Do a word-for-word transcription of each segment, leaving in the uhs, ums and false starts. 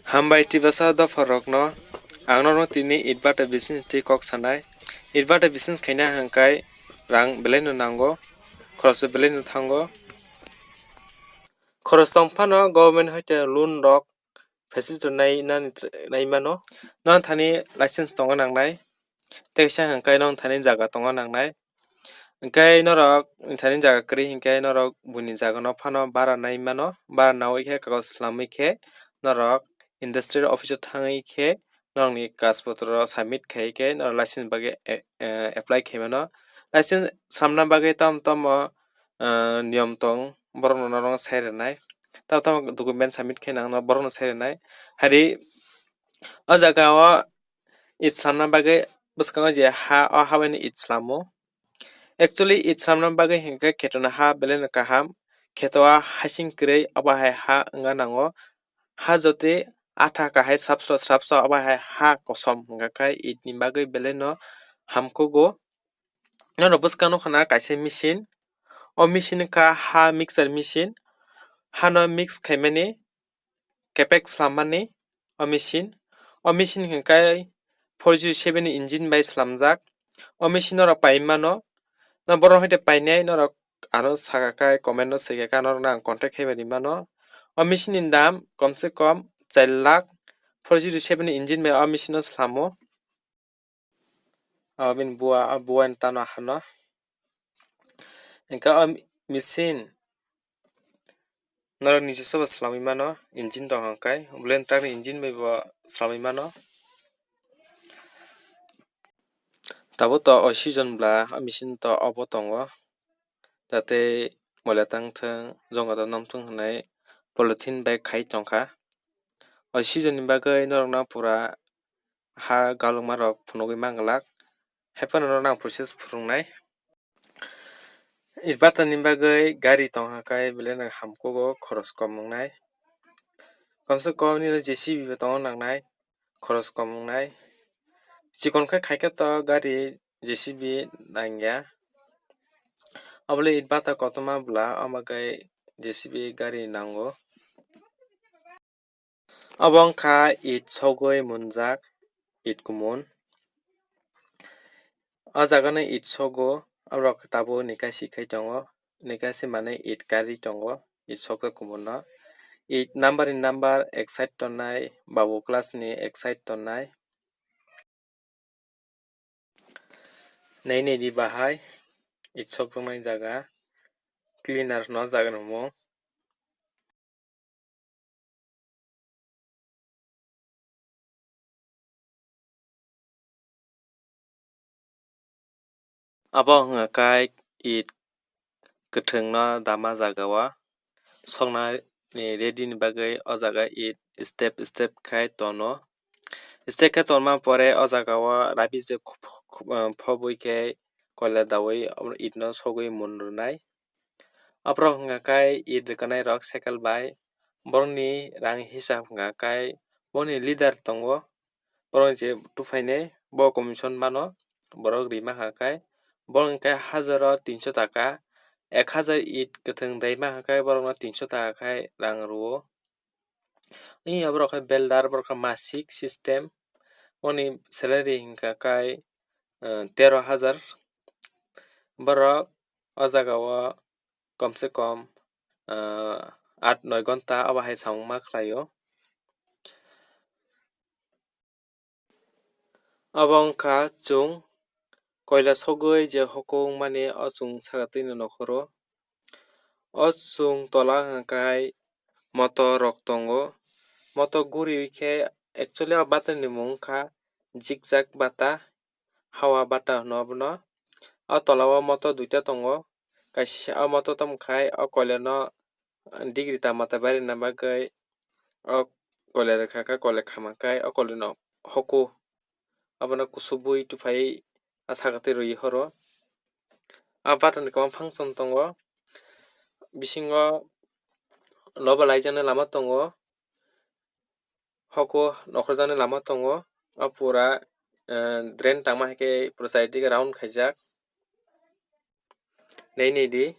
Hambai tibasa dopharokno, ang norokno tini it bata business twi kok sanai. It bata business khaina hwnkhe rang belai no nango, khoroksa belai no thango. Khoroksa tong phano government hoite loan rok facility nai nani nai mano. Nang thani license tongo nangnai, tei kaisa hwnkhe nang thani jaga tongo nangnai. Hwnkhe norok thani jaga kwrwi hwnkhe norok buini jaga no phano bara nai mano, bara nawi khe kagoj swlamwi khe norok industrial office o thangwi khe norokni kagoj potro submit khai khe norok license bagwi a-, a-, apply khai mano. License samna bagwi tamo tamo, ah, niyom tong, borokno norokno sai rwnai. Tamo tamo document submit khai nangno borokno sai rwnai. Hari o jaga o it samna bagwi bwskango je ha, o ha bai no it slamo. Actually, it samna bagwi hwnkhe kheto ni ha belai no kaham. Kheto o hasing kwrwi, obo hai ha wngna nango. Ha jotwi atha kahai srapsa srapsa, obo hai ha kosom hwnkha khe it ni bagwi belai no hamkugo. Norok bwskango nukha na kaisa machine. O machine wngkha ha mixer machine. Hano mix khaimani, kepek slammani o machine. O machine hwnkhe four zero seven ni engine bai slamjak. O machine norok pai mano. No borok haikhe painai norok ano saka khe comment no swi kha khe norokno ang contact khai bai ri mano. O machine ni dam komse kom char lakh, four zero seven ni engine bai o machine no slamo. Aboni bua, a bua ni tano hano. Hwnkhe o machine norok niji sobo swlamwi mano, engine tong hwnkhe, belai no truck ni engine bai bo swlamwi mano. Tabuk to o season bwla o machine to obo tongo, jate moila tang thung, jongado nom thung hwnwi polythene bai khai tongkha. O season ni bagwi norokno pura ha galukma rok phunugwi manglak, haiphano norokno ang process phwrwngnai. Inverter ni bagwi gari tongkha khe belai no hamkugo, khoros kom wngnai. Komse kom nini J C B bo tongna nangnai, khoros kom wngnai. Chikon khe khaikhe to gari J C B nangya. Obole inverter kotorma bwla, omo khe J C B gari nango. Obo wngkha it sogwi munjak, it kumun. O jaga no it sogo, aborok tabuk nikaisi khai tongo, nikaisi manwi it karwi tongo, it sokjak kumun no. It number ni number ek side tongnai, babu class ni ek side tongnai. Nai nai di bahai, it sokjaknai jaga, cleaner hwno o jaga ni mung. Abo wngkha khe it kwthwngno dama jaga o soknani ready ni bagwi o jaga it step step khai tono. Step khe tonma pore o jaga o rubbish bag phobwi khe koila daui it no sogwi mun rwnai. Aborok wngkha khe it rwknai rok cycle bai, borokni rang hisab wngkha khe boni leader tongo, borok je tubuphainai bo commission mano, borok rima kha khe, borok hwnkhe hajaro tinso taka, ek hajar it kwthwng dai ma kha khe borokno tinso taka khai rang rwo. Ee, aborok khe belder, borok khe masik system. Boni salary hwnkha khe, eh, tero hajar. Borok o jaga o komse kom, eh, aat noi gonta abo hai samung ma khlai o. Abo wngkha chwng koila sogwi je hokung mani o chwng saka twi no nokhoro. O chwng tola hwnkha khe motor rok tongo. Motor guri khe actually o bata ni mung wngkha zigzag bata, hawa bata hwno abono. O tola o motor duita tongo. Kaisa o motor tamo khai o koila no degree tama ta barina bagwi o koila rwkha khe koila khama khe o koila no hoko. Abono kusubui tuphai a saka twi rwi horo. A bata ni kwbang function tongo. Bisingo nobo laijaknai lama tongo. Hoko nokhorjaknai lama tongo. O pura, eh, drain tangma hai khe pura side dige round khaijak. Nai nai di.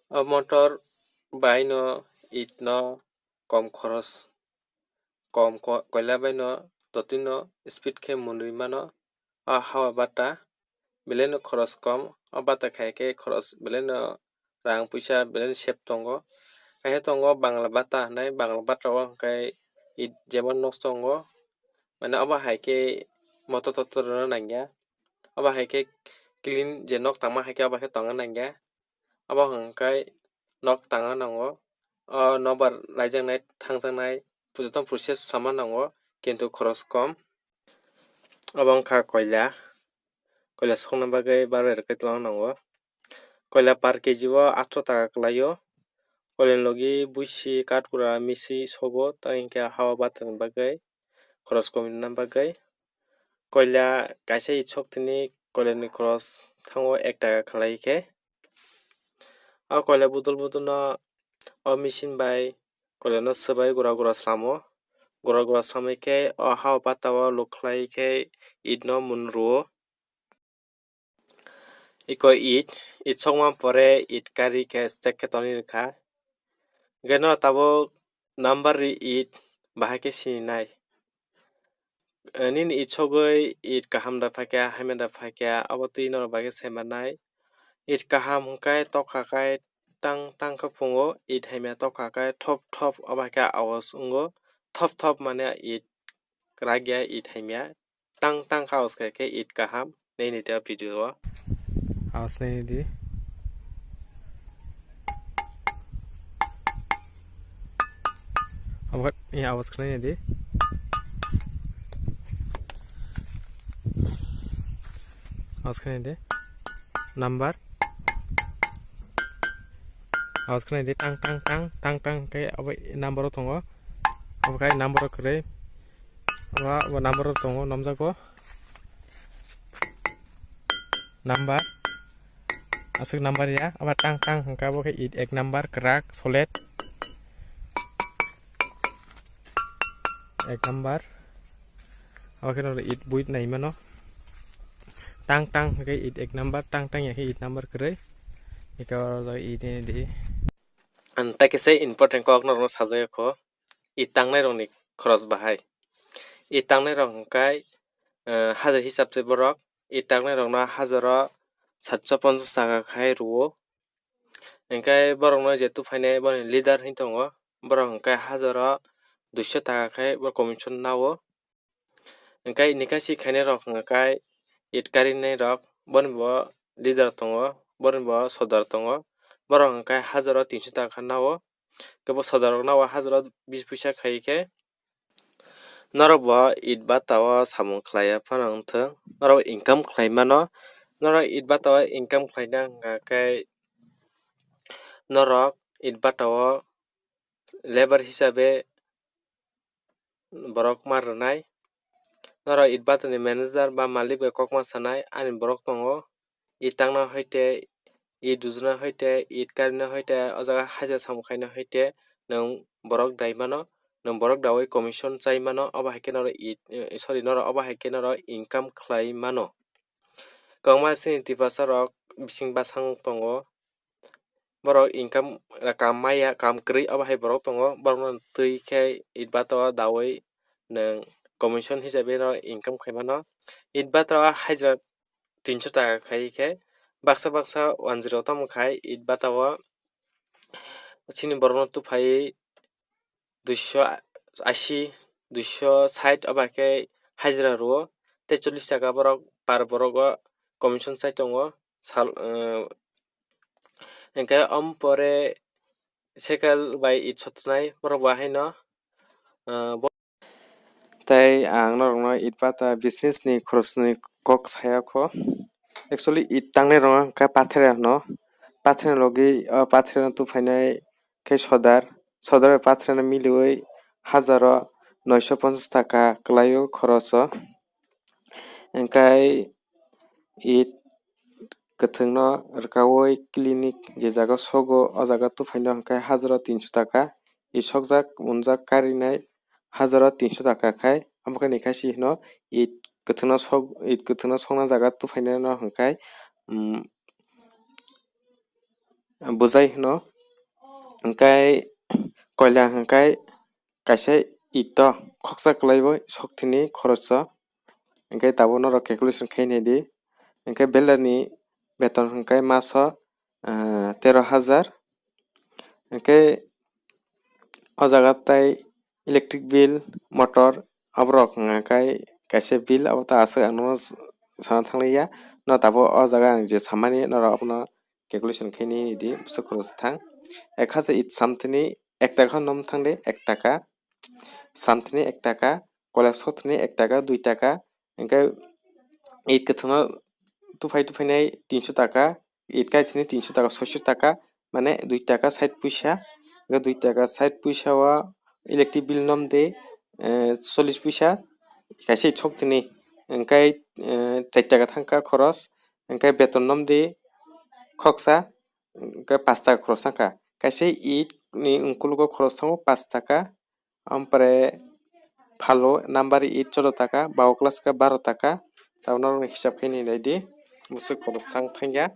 O motor bai no it no kom khoros kom ko-, koila bai no totwi no speed khe munwi mano. O hawa bata belai no khoros kom, o bata khai khe khoros belai no rang puisa belai no save tongo. Kaisa tongo Bangla bata hinwi, Bangla bata o hwnkhe it jemon nok tongo, mane obo hai khe motor totor rwna nangya. Obo hai khe clean je nok tangma hai khe obo khe tongna nangya. Obo hwnkhe nok tangna nango. O nokbar laijaknai, thangjaknai, jotono process sama nango, kintu khoros kom. Obo wngkha koila, koila sokna bagwi baro rwkhe twlangna nango. Koila per K G o atro taka kwlaio. Koilani logi buisi, katkura, misi sogo, tei hwnkhe hawa batani bagwi, khoros kom rwna bagwi. Koila kaisa it sok tini koilani khoros thango ek taka khlai khe. O koila budul budul no o machine bai koilano swbai gura gura slamo. Gura gura slamwi khe o hawa bata o luk khlai khe it no mun rwo. Iko it, it sokma pore it kari khe stack khe tonwi rwkha. Hwnkhe no tabuk number ri it bahai khe sininai. Eh, nini it sogwi it kaham da phaikha, hamya da phaikha, abo twi norok bagwi sai mannai. It kaham hwnkhe tokha khai tang tang khe phungo, it hamya tokha khai thop thop, abo hai khe awas wngo. Thop thop mane it kwrak ya, it hamya. Tang tang kha awas khe, khe it kaham. Nini tei video o. Awas nini di. Abo khe, ya, awas khnai di. Awas khnai di. Number. Awas khnai di, tang, tang, tang, tang, tang, khe abo number o tongo. Abo khai number o kwrwi. Abo, abo number o tongo, nomjago. Number. Aswk number ya, abo tang, tang, hwnkhe abo khe it ek number, kwrak, solid. Ek number. Abo khe no it buit nai mano. Tang tang hwnkhe it ek number, tang tang ya khe it number kwrwi. Ito oro it ni di. Ang ta kisa important kok norokno sajagwi kho. It tangnai rokni khoros bahai. It tangnai rok hwnkhe, eh, hajar hisab se borok. It tangnai rokno hajaro satso ponchas taka khai rwo. Hwnkhe borokno je tuphainai boni leader hinwi tongo. Borok hwnkhe hajaro duiso taka khai bo commission nao. Hwnkhe nikasi khainai rok hwnkhe it karinai rok, boni bo leader tongo, boni bo sodar tongo, borok hwnkhe hajaro tinso taka nao, kebo sodar rok nao hajaro bis puisa khai khe. Norok bo it bata o samung khlaiya phano wngthwng, norok income khlai mano, norok it bata o income khlaina hwnkha khe norok it bata o labour hisabe borok ma rwnai. Norok it bata ni manager ba malik bai kok ma sanai, ani borok tongo, it tangna hoite, it dujuna hoite, it karina hoite, o jaga hajar samung khaina hoite nwng borok dai mano, nwng borok daui commission chai mano, obo hai khe norok it, sorry, norok obo hai khe norok income khlai mano. Kwbangma chini Tiprasa rok bising bwsang tongo, borok income, kam maya, kam kwrwi, obo hai borok tongo, borokno twi khe it bata o daui nwng commission hisabe no income khai mano. It bata o hajra tinso taka khai khe baksa baksa wanjwi rok tamo khai it bata o chini borokno tuphai duiso asi, duiso sait obo hai khe hajra rwo, tei chollish taka borok par borok o commission sai tongo sal, eh, hwnkhe omo pore cycle bai it sotonai borok bo haino, eh, bo-, tei ang norokno it bata business ni khorosni kok saya kho. Actually, it tangnai rok hwnkhe pathera hwno, pathera logi, o pathera no tuphainai khe sodar, sodar bai pathera no miliui hajaro noisho ponchas taka kwlaio khoroso. Hwnkhe it kwthwngno rwkaui clinic je jaga sogo, o jaga tuphaino hwnkhe hajaro tinso taka, it sokjak, unjak, karinai hajaro tinso taka khai, abo khe ni khaisi hino it kwthwngno sok, it kwthwngno sokna jaga tuphainai no hwnkhe, um, bwjai hino, hwnkhe koila hwnkhe kaisa ito khoksa kwlaibo sok thini khorocho. Hwnkhe tabuk norok calculation khai naidi. Hwnkhe belai ni beton hwnkhe maso, ah, tero hajar. Hwnkhe o jaga tai electric bill, motor, aborok hwnkhe kaisa bill, abo ta aswk ang nono sana thangliya. No tabuk o jaga ang je samani norok abono calculation khai naidi bwswk khoroksa thang. Ek hajar it samthini ek taka no thangdi, ek taka. Samthini ek taka, kolak sothini ek taka, dui taka, hwnkhe it kwthwngno tuphai tuphai nai tinso taka, it kaithini tinso taka, soiso taka, mane dui taka sait puisa, hwnkhe dui taka sait puisa o electric bill nomdi, eh, chollish puisa, kaisa sok thini, hwnkhe, eh, char taka thangkha khoros, hwnkhe beton nomdi khoksa, hwnkhe pash taka khoros thangkha. Kaisa it ni ukologo khoros thango pash taka, ampore phalo number it choddo taka, bago class khe baro taka, tabuk norokni hisab khe nai naidi, bwswk khoros thang thangya.